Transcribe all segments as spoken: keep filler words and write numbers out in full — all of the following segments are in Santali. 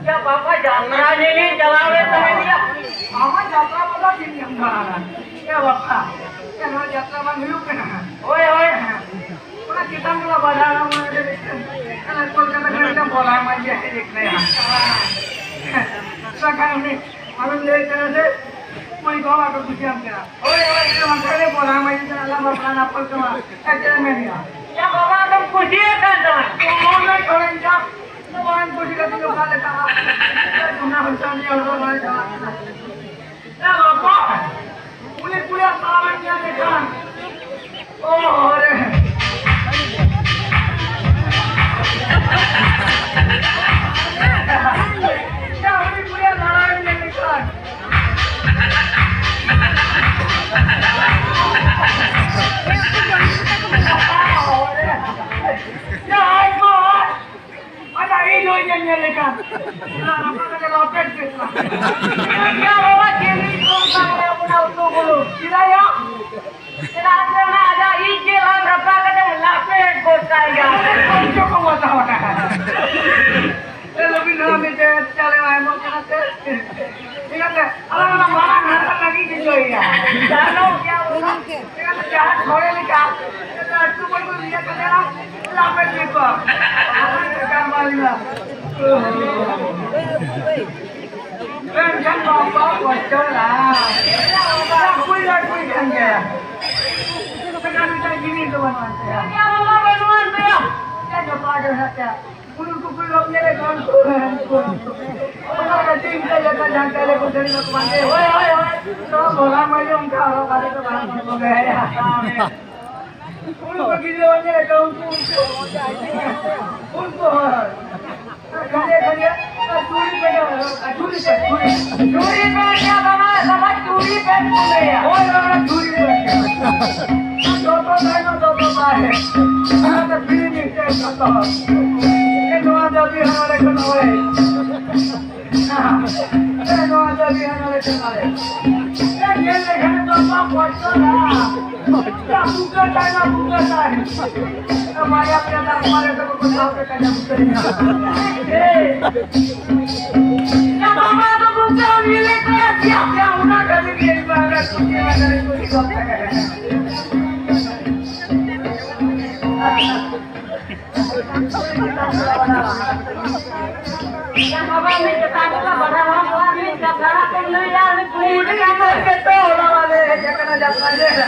ᱭᱟ ᱵᱟᱵᱟ, ᱡᱟᱛᱨᱟ ᱧᱮᱞᱤᱧ ᱪᱟᱞᱟᱣ ᱞᱮᱱ ᱛᱟᱦᱮᱸᱫ ᱭᱟ᱾ ᱟᱢᱟᱜ ᱡᱟᱛᱨᱟ ᱵᱚᱞᱚ ᱪᱮᱫ ᱧᱟᱢ ᱫᱟᱲᱟᱱᱟ? ᱭᱟ ᱵᱟᱵᱟ, ᱭᱟ ᱱᱚᱣᱟ ᱡᱟᱛᱨᱟ ᱵᱟᱝ ᱦᱩᱭᱩᱜ ᱠᱟᱱᱟ᱾ ᱦᱳᱭ, ᱦᱳᱭ᱾ ᱚᱱᱟ ᱪᱮᱛᱟᱱ ᱨᱮ ᱵᱟᱰᱟᱭ ᱧᱟᱢ ᱚᱱᱟ ᱜᱮ ᱢᱤᱫᱴᱮᱱ, ᱚᱱᱟ ᱠᱳᱞᱠᱟᱛᱟ ᱠᱷᱚᱱ ᱢᱤᱫᱴᱮᱱ ᱵᱚᱞᱟ ᱢᱟᱹᱡᱷᱤ ᱦᱮᱡ ᱟᱠᱟᱱᱟᱭᱟ᱾ ᱥᱟᱠᱟᱢ ᱩᱱᱤ ᱟᱢᱮᱢ ᱞᱟᱹᱭ ᱠᱟᱱᱟ ᱥᱮ, ᱩᱱᱤ ᱠᱚ ᱵᱟᱠᱚ ᱠᱩᱥᱤᱭᱟᱢ ᱠᱟᱱᱟ᱾ ᱦᱳᱭ, ᱦᱳᱭ, ᱤᱧ ᱫᱚ ᱵᱟᱝ ᱠᱟᱱᱟ, ᱵᱚᱞᱟ ᱢᱟᱹᱡᱷᱤ ᱥᱟᱞᱟᱜ ᱞᱟᱝ ᱵᱟᱯᱞᱟ ᱱᱟᱯᱚᱞ ᱠᱟᱱᱟ᱾ ᱮᱱᱛᱮ ᱢᱮᱱᱮᱜᱼᱟ᱾ ᱭᱟ ᱵᱟᱵᱟ, ᱟᱫᱚᱢ ᱠᱩᱥᱤᱭᱟᱜ ᱠᱟᱱ ᱛᱟᱢᱟ᱾ ᱚᱱᱟ ᱠᱚᱨᱮᱧ ᱪᱟᱯ ᱱᱚᱣᱟ ᱠᱚ ᱪᱤᱠᱟᱹ ᱛᱮ ᱚᱠᱟ ᱞᱮᱠᱟ? ᱚᱱᱟ ᱦᱚᱸ ᱪᱟᱸᱫᱤ ᱦᱚᱲ ᱫᱚ ᱵᱟᱭ ᱪᱟᱞᱟᱜ ᱠᱟᱱᱟ᱾ ᱮ ᱵᱟᱵᱟ, ᱩᱱᱤ ᱠᱩᱲᱤᱭᱟᱜ ᱛᱟᱲᱟᱢᱮᱢ ᱧᱮᱞ ᱞᱮᱠᱷᱟᱱ, ᱚ ᱨᱮ᱾ ᱮ ᱩᱱᱤ ᱠᱩᱲᱤᱭᱟᱜ ᱛᱟᱲᱟᱢᱮᱢ ᱧᱮᱞ ᱞᱮᱠᱷᱟᱱ᱾ ᱚ ᱨᱮ᱾ ᱮ ᱟᱡ ᱢᱟ ᱟᱡᱟᱜ ᱤᱡ ᱦᱚᱸ ᱤᱧᱮ ᱧᱮᱞ ᱞᱮᱠᱷᱟᱱ, ᱚᱱᱟ ᱨᱟᱯᱟᱜ ᱠᱟᱛᱮ ᱞᱟᱯᱮᱴ ᱠᱮᱫ ᱠᱚᱣᱟ᱾ ᱤᱱᱟᱹ ᱜᱮ ᱵᱟᱵᱟ ᱪᱮᱫ ᱤᱧ ᱠᱚ ᱢᱮᱛᱟ ᱠᱚᱣᱟ, ᱚᱱᱟ ᱩᱛᱩ ᱵᱩᱞᱩ᱾ ᱪᱮᱫᱟᱜ ᱭᱟ? ᱪᱮᱫᱟᱜ ᱥᱮ ᱚᱱᱟ ᱟᱡᱟᱜ ᱤᱡ ᱜᱮ ᱞᱟᱝ ᱨᱟᱯᱟᱜ ᱠᱟᱛᱮ ᱞᱟᱯᱮᱴ ᱜᱚᱫ ᱠᱟᱭ ᱜᱮᱭᱟ᱾ ᱚᱱᱟ ᱠᱚ ᱠᱚ ᱢᱟᱛᱟᱣ ᱠᱟᱱᱟ᱾ ᱮ ᱨᱚᱵᱤᱱᱫᱨᱚᱱᱟᱛᱷ ᱢᱤᱫᱴᱮᱱ ᱪᱟᱣᱞᱮ ᱵᱟᱭ ᱮᱢᱚᱜ ᱠᱟᱱᱟ ᱥᱮ? ᱴᱷᱤᱠ ᱟᱪᱷᱮ? ᱟᱞᱮ ᱚᱱᱟ ᱢᱟᱨᱟᱝ ᱦᱟᱱᱟ ᱞᱟᱹᱜᱤᱫ ᱜᱮ ᱡᱚᱭᱟ᱾ ᱡᱟᱱᱚ ᱜᱮᱭᱟ ᱵᱚᱱ᱾ ᱴᱷᱤᱠ ᱟᱪᱷᱮ? ᱡᱟᱦᱟᱸ ᱥᱚᱲᱮ ᱞᱮᱠᱟ, ᱮᱴᱟᱜ ᱟᱹᱛᱩ ᱠᱚᱨᱮ ᱠᱚ ᱤᱭᱟᱹ ᱠᱟᱛᱮ ᱞᱟᱯᱮ ᱠᱮᱫ ᱠᱚᱣᱟ᱾ ᱟᱨ ᱵᱮᱠᱟᱨ ᱵᱟᱝ ᱦᱩᱭᱩᱜᱼᱟ᱾ ᱢᱮᱱᱠᱷᱟᱱ ᱵᱟᱯᱞᱟ ᱵᱚᱪᱷᱚᱨᱟ᱾ ᱠᱩᱲᱤ ᱞᱟᱠᱷ ᱠᱩᱲᱤ ᱠᱟᱱ ᱜᱮᱭᱟ᱾ ᱢᱮᱱᱠᱷᱟᱱ ᱢᱤᱫᱴᱟᱝ ᱡᱤᱱᱤᱥ ᱫᱚ ᱵᱟᱹᱱᱩᱜ ᱟᱱ ᱛᱟᱭᱟ᱾ ᱪᱮᱫ ᱵᱟᱯᱞᱟ ᱜᱮ ᱢᱮᱱᱟᱜ ᱛᱟᱭᱟ? ᱩᱱᱠᱩ ᱠᱚ ᱞᱚᱜ ᱧᱮᱞᱮ ᱠᱟᱱ ᱠᱚ᱾ ᱚᱱᱟ ᱠᱟᱹᱴᱤᱡ ᱢᱤᱫᱴᱟᱝ ᱡᱟᱭᱜᱟ ᱦᱳᱭ, ᱦᱳᱭ, ᱦᱳᱭ᱾ ᱱᱚᱣᱟ ᱵᱚᱸᱜᱟ ᱢᱟᱹᱭ ᱚᱱᱠᱟ ᱦᱚᱨᱚᱜ ᱵᱟᱸᱫᱮ ᱫᱚ ᱵᱟᱝ ᱦᱚᱨᱚᱜ ᱵᱟᱸᱫᱮᱭᱟ᱾ ᱩᱱᱠᱩ ᱜᱤᱫᱽᱨᱟᱹ ᱧᱮᱞ ᱠᱚ, ᱩᱱᱠᱩ, ᱩᱱᱠᱩ, ᱩᱱᱠᱩ ᱦᱚᱲ᱾ ᱠᱷᱟᱹᱞᱤ, ᱠᱷᱟᱹᱞᱤ, ᱪᱩᱲᱤ ᱯᱮᱱᱴ ᱦᱚᱨᱚᱜ, ᱪᱩᱲᱤ ᱯᱮᱱᱴ, ᱪᱩᱲᱤ᱾ ᱪᱩᱲᱤ ᱯᱮᱱᱴ ᱭᱟ ᱵᱟᱵᱟ, ᱵᱟᱵᱟ, ᱪᱩᱲᱤ ᱯᱮᱱᱴ ᱠᱚ ᱞᱟᱹᱭᱟ᱾ ᱦᱳᱭ, ᱚᱱᱟ ᱪᱩᱲᱤ ᱯᱮᱱᱴ᱾ ᱫᱚᱛᱚ ᱛᱟᱦᱮᱱᱟ, ᱫᱚᱛᱚ ᱛᱟᱦᱮᱱ᱾ ᱚᱱᱟ ᱫᱚ free mixture ᱫᱚᱛᱚ᱾ ᱱᱚᱣᱟ ᱫᱚ ᱵᱤᱦᱟᱨ ᱨᱮ ᱠᱟᱱᱟ, ᱦᱳᱭ᱾ ᱮ, ᱱᱚᱣᱟ ᱫᱚ ᱟᱹᱰᱤ ᱦᱟᱱᱟ ᱞᱮ ᱪᱟᱞᱟᱣ ᱞᱮᱱ᱾ ᱮ, ᱧᱮᱞ ᱞᱮᱠᱷᱟᱱ ᱫᱚ ᱵᱟᱢ ᱵᱚᱛᱚᱨᱟ᱾ ᱭᱟ, ᱵᱩᱠᱟᱹ ᱛᱟᱭ ᱢᱟ, ᱵᱩᱠᱟᱹ ᱛᱟᱭ᱾ ᱮ, ᱵᱟᱨᱭᱟ ᱯᱮᱭᱟ ᱫᱟᱜ ᱢᱟᱞᱮ ᱫᱚ ᱠᱚ ᱥᱟᱵ ᱞᱮᱠᱟ ᱧᱟᱢ ᱩᱛᱟᱹᱨ ᱮᱱᱟ᱾ ᱮ, ᱭᱟ, ᱵᱟᱵᱟ ᱫᱚ ᱵᱩᱠᱟᱹ ᱧᱮᱞ ᱞᱮ ᱛᱟᱭᱟ, ᱭᱟ, ᱭᱟ, ᱚᱱᱟ ᱠᱷᱟᱹᱛᱤᱨ ᱜᱮ ᱤᱧ ᱢᱟ ᱚᱱᱟ ᱠᱩᱥᱤ ᱢᱟ ᱫᱟᱨᱮ ᱠᱚ ᱥᱟᱵ ᱞᱮᱠᱟ᱾ ᱵᱟᱵᱟ, ᱢᱤᱫ ᱡᱚᱴᱟ ᱫᱚ ᱵᱟᱰᱟ ᱦᱚᱲ ᱠᱚᱣᱟ, ᱢᱤᱫ ᱠᱟᱛᱷᱟ ᱠᱚ ᱞᱟᱹᱭᱟ, ᱩᱱᱤ ᱠᱩᱲᱤ ᱜᱤᱫᱽᱨᱟᱹ ᱜᱮᱛᱚ ᱦᱚᱲ ᱵᱟᱞᱮ ᱦᱮᱡ ᱟᱠᱟᱱᱟ ᱡᱟᱛᱨᱟ ᱧᱮᱞ᱾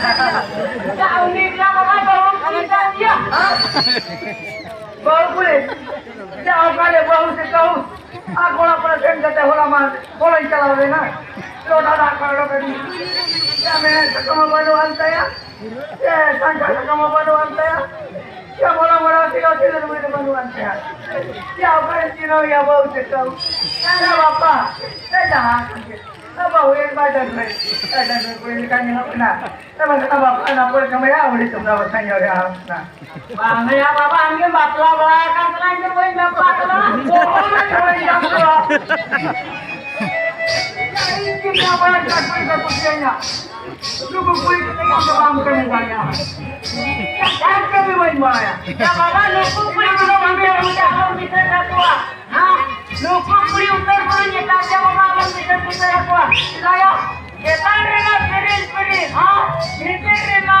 ᱩᱱᱤ ᱨᱮᱱᱟᱜ ᱵᱟᱵᱟ ᱵᱟᱹᱦᱩ ᱠᱩᱲᱤ ᱠᱟᱱ ᱜᱮᱭᱟ᱾ ᱵᱟᱹᱦᱩ ᱠᱩᱲᱤ, ᱡᱟ ᱚᱠᱟᱨᱮ ᱵᱟᱹᱦᱩ ᱥᱮ ᱠᱟᱹᱦᱩ, ᱟᱨ ᱠᱚᱲᱟ ᱠᱚᱲᱟ ᱥᱮᱱ ᱠᱟᱛᱮ ᱦᱚᱞᱟ ᱢᱟ, ᱦᱚᱞᱟᱧ ᱪᱟᱞᱟᱣ ᱞᱮᱱᱟ᱾ ᱞᱚᱴᱟ ᱫᱟᱜ ᱠᱚ ᱚᱰᱚᱠ ᱟᱹᱫᱤᱧ᱾ ᱡᱟ ᱢᱮᱱᱟ ᱥᱟᱠᱟᱢ ᱦᱚᱸ ᱵᱟᱹᱱᱩᱜ ᱟᱱ ᱛᱟᱭᱟ᱾ ᱥᱮ ᱥᱟᱝᱠᱷᱟ ᱥᱟᱠᱟᱢ ᱦᱚᱸ ᱵᱟᱹᱱᱩᱜ ᱟᱱ ᱛᱟᱭᱟ᱾ ᱥᱮ ᱢᱚᱲᱟ ᱢᱚᱲᱟ ᱥᱤᱨᱟᱹ ᱥᱤᱨᱟᱹ ᱫᱚ ᱵᱟᱹᱱᱩᱜ ᱟᱱ ᱛᱟᱭᱟ᱾ ᱥᱮ ᱚᱠᱟᱨᱮ ᱪᱤᱱᱦᱟᱹᱣ ᱮᱭᱟ ᱵᱟᱹᱦᱩ ᱥᱮ ᱠᱟᱹᱦᱩ? ᱥᱮ ᱵᱟᱯᱞᱟ, ᱥᱮ ᱡᱟᱦᱟᱸ ᱠᱟᱱ ᱜᱮ᱾ ᱥᱮ ᱵᱟᱹᱦᱩ ᱮᱱ ᱵᱟᱭ ᱰᱟᱹᱝᱨᱤ, ᱥᱮ ᱰᱟᱹᱝᱨᱤ ᱠᱩᱲᱤ ᱞᱮᱠᱟ ᱧᱮᱞᱚᱜ ᱠᱟᱱᱟ᱾ ᱥᱮ ᱵᱟᱝ ᱠᱟᱱᱟ ᱵᱟᱯᱞᱟ ᱨᱮᱱᱟᱜ ᱯᱚᱨᱮ ᱠᱟᱹᱢᱤᱭᱟ, ᱟᱹᱣᱲᱤ ᱪᱚᱸᱫᱟ ᱵᱟᱥᱟ ᱧᱮᱞ ᱨᱮ ᱟᱨᱟᱢ ᱠᱟᱱᱟ᱾ ᱵᱟᱝ ᱭᱟ ᱵᱟᱵᱟ, ᱟᱢ ᱜᱮᱢ ᱵᱟᱯᱞᱟ ᱵᱟᱲᱟ ᱟᱠᱟᱱ ᱛᱟᱞᱟᱝ ᱛᱮ ᱵᱟᱹᱧ ᱵᱟᱯᱞᱟ ᱠᱟᱱᱟ᱾ ᱵᱚᱦᱚᱜ ᱨᱮ ᱪᱟᱣᱞᱮ ᱧᱟᱢ ᱠᱚᱣᱟ᱾ ᱤᱧ ᱜᱮ ᱵᱟᱵᱟ ᱪᱟᱠᱨᱤ ᱠᱚ ᱠᱩᱥᱤᱭᱟᱹᱧᱟ᱾ ᱱᱩᱠᱩ ᱠᱩᱲᱤ ᱠᱚᱫᱚ ᱤᱧ ᱫᱚ ᱵᱟᱢ ᱠᱟᱹᱢᱤ ᱫᱟᱲᱮᱭᱟᱜᱼᱟ᱾ ᱪᱟᱥ ᱠᱟᱹᱢᱤ ᱵᱟᱹᱧ ᱵᱟᱲᱟᱭᱟ᱾ ᱭᱟ ᱵᱟᱵᱟ, ᱱᱩᱠᱩ ᱠᱩᱲᱤ ᱠᱚᱫᱚ ᱵᱟᱝ ᱠᱟᱹᱢᱤ ᱫᱟᱲᱮᱭᱟᱜᱼᱟ, ᱟᱞᱚᱢ ᱵᱤᱪᱟᱹᱨ ᱠᱟᱠᱚᱣᱟ᱾ ᱦᱮᱸ? ᱱᱩᱠᱩ ᱠᱩᱲᱤ ᱩᱛᱟᱹᱨ ᱠᱚᱫᱚ ᱱᱮᱛᱟᱨ ᱫᱚ ᱵᱟᱵᱟ ᱟᱞᱚᱢ ᱵᱤᱪᱟᱹᱨ ᱵᱤᱪᱟᱹᱨ ᱟᱠᱚᱣᱟ᱾ ᱪᱮᱫᱟᱜ ᱭᱟ? ᱪᱮᱛᱟᱱ ᱨᱮᱢᱟ ᱯᱤᱨᱤᱞ ᱯᱤᱨᱤᱞ, ᱦᱮᱸ? ᱵᱷᱤᱛᱤᱨ ᱨᱮᱢᱟ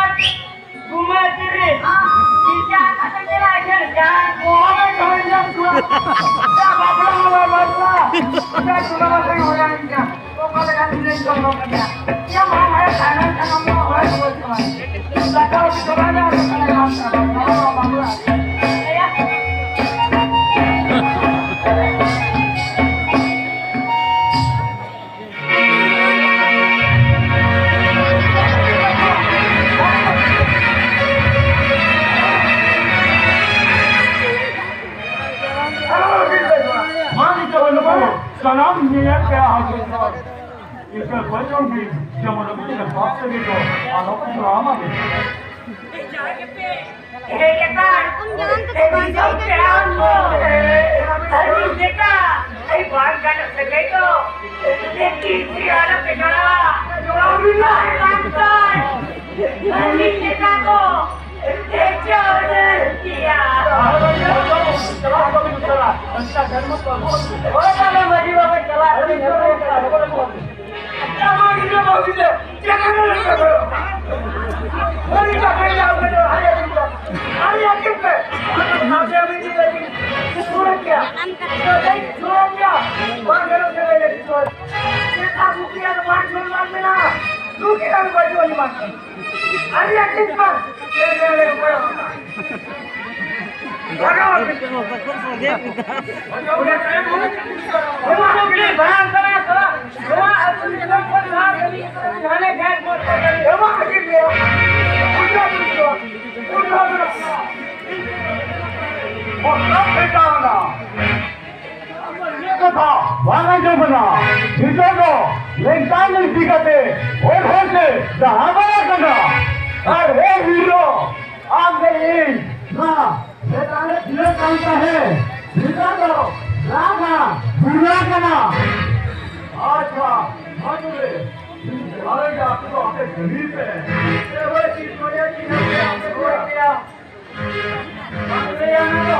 ᱜᱩᱢᱟᱹ ᱯᱤᱨᱤᱞ, ᱦᱮᱸ? ᱤᱧ ᱡᱟᱦᱟᱸ ᱠᱟᱛᱷᱟ ᱪᱟᱞᱟᱜ ᱠᱟᱱ, ᱡᱟᱦᱟᱸ ᱵᱚᱦᱚᱜ ᱨᱮ ᱡᱟᱦᱟᱸ ᱤᱧᱟᱹᱜ ᱪᱩᱲᱟᱹ, ᱡᱟ ᱵᱟᱯᱞᱟ ᱢᱟᱞᱟ ᱵᱟᱯᱞᱟ, ᱡᱟ ᱪᱩᱲᱟᱹ ᱵᱟᱯᱞᱟ ᱦᱩᱭ ᱞᱮᱱ ᱜᱮᱭᱟ᱾ ᱚᱠᱟ ᱞᱮᱠᱟᱱ ᱫᱤᱱ ᱪᱚᱝ ᱠᱟᱱᱟ? ᱭᱟ ᱢᱟ, ᱢᱟ, ᱛᱟᱭᱱᱚᱢ ᱛᱟᱭᱱᱚᱢ ᱫᱚ ᱦᱚᱲ ᱠᱚ ᱪᱟᱞᱟᱜ᱾ ᱫᱟᱠᱟ ᱩᱛᱩ ᱪᱟᱵᱟ ᱱᱟ, ᱟᱫᱚ ᱛᱟᱦᱞᱮ ᱵᱟᱯᱞᱟ, ᱵᱟᱯᱞᱟ, ᱵᱟᱯᱞᱟ᱾ ᱤᱧᱟᱹᱜ ᱯᱮᱲᱟ ᱦᱚᱲ ᱠᱚ, ᱤᱱᱠᱟᱹ ᱵᱟᱹᱧ ᱩᱱᱠᱤᱱ ᱡᱮᱢᱚᱱ ᱟᱹᱵᱤᱱ ᱞᱮᱠᱟ ᱵᱟᱯ ᱛᱮᱜᱮ ᱠᱚ ᱟᱞᱚ ᱠᱚ ᱡᱚᱲᱟᱣ ᱢᱟ ᱵᱤᱱ᱾ ᱦᱮᱸ ᱠᱟᱠᱟ, ᱟᱹᱰᱤ ᱥᱟᱹᱜᱩᱱ ᱯᱮᱲᱟ ᱦᱚᱲ ᱠᱚ, ᱟᱹᱰᱤ ᱞᱮᱠᱟ, ᱟᱹᱰᱤ ᱵᱟᱝ ᱜᱟᱱᱚᱜ ᱥᱟᱹᱜᱟᱹᱭ ᱫᱚ ᱛᱤᱥ ᱜᱮ ᱟᱞᱚ ᱯᱮ ᱡᱚᱲᱟᱣᱟ᱾ ᱡᱚᱲᱟᱣ ᱵᱤᱱ ᱵᱟᱝ ᱠᱷᱟᱱ ᱟᱹᱰᱤ ᱞᱮᱠᱟ ᱠᱚ ᱦᱳᱭ ᱛᱟᱦᱞᱮ ᱢᱟᱹᱡᱷᱤ ᱵᱟᱵᱟ ᱪᱟᱞᱟᱜ ᱠᱟᱱᱟ᱾ ᱟᱹᱰᱤ ᱜᱤᱫᱽᱨᱟᱹ ᱵᱟᱹᱵᱩ ᱜᱤᱫᱽᱨᱟᱹ ᱪᱮᱫ ᱠᱚ ᱢᱮᱱᱟ? ᱟᱹᱰᱤ ᱟᱹᱰᱤ ᱯᱮ᱾ ᱟᱯᱮ ᱟᱹᱰᱤ ᱜᱤᱫᱽᱨᱟᱹ ᱥᱩᱨ ᱜᱮᱭᱟ᱾ ᱥᱩᱨ ᱜᱮᱭᱟ᱾ ᱵᱟᱝ ᱜᱟᱱᱚᱜ ᱠᱟᱱᱟ᱾ ᱪᱮᱫ ᱟᱨ ᱫᱩᱠᱷᱤᱭᱟᱹ ᱫᱚ ᱵᱟᱝ ᱥᱩᱨ ᱵᱟᱝ ᱢᱮᱱᱟᱜᱼᱟ᱾ ᱫᱩᱠᱷᱤᱭᱟᱹ ᱫᱚ ᱵᱟᱹᱪᱩᱜ ᱟᱹᱱᱤᱡ ᱵᱟᱝ ᱠᱟᱱᱟ᱾ ᱟᱹᱰᱤ ᱟᱹᱰᱤ ᱯᱮ᱾ ᱵᱟᱝ ᱟᱸᱡᱚᱢ ᱮᱱᱟ᱾ ᱱᱤᱛᱚᱜ ᱫᱚ ᱞᱮᱝᱠᱟ ᱞᱮᱝᱠᱤ ᱠᱟᱛᱮ ᱦᱚᱨ ᱦᱚᱨ ᱛᱮ ᱰᱟᱦᱟᱵᱟᱲᱟ ᱠᱟᱱᱟ᱾ ᱟᱨ ᱦᱮ ᱦᱤᱨᱳ, ᱟᱢ ᱫᱚ ᱤᱧ ᱱᱚᱣᱟ ᱥᱮᱫᱟᱭ ᱨᱮ ᱛᱤᱱᱟᱹᱜ ᱠᱟᱱ ᱛᱟᱦᱮᱸ, ᱱᱮᱛᱟᱨ ᱫᱚ ᱨᱟᱜᱟ, ᱵᱩᱨᱟ ᱠᱟᱱᱟ᱾ ᱟᱪᱪᱷᱟ, ᱢᱟ ᱛᱚᱵᱮ, ᱤᱧ ᱪᱟᱞᱟᱣ ᱞᱮᱱ ᱜᱮ, ᱟᱯᱮ ᱫᱚ ᱟᱯᱮ ᱠᱟᱹᱢᱤ ᱯᱮ᱾ ᱮ ᱵᱷᱟᱹᱭ, ᱪᱮᱫ ᱠᱚ ᱞᱟᱹᱭᱟ, ᱪᱮᱫ ᱠᱚ ᱞᱟᱹᱭᱟ, ᱪᱮᱫ ᱠᱚ ᱞᱟᱹᱭᱟ? ᱵᱟᱝ ᱞᱟᱹᱭᱟ ᱚᱱᱟ ᱫᱚ᱾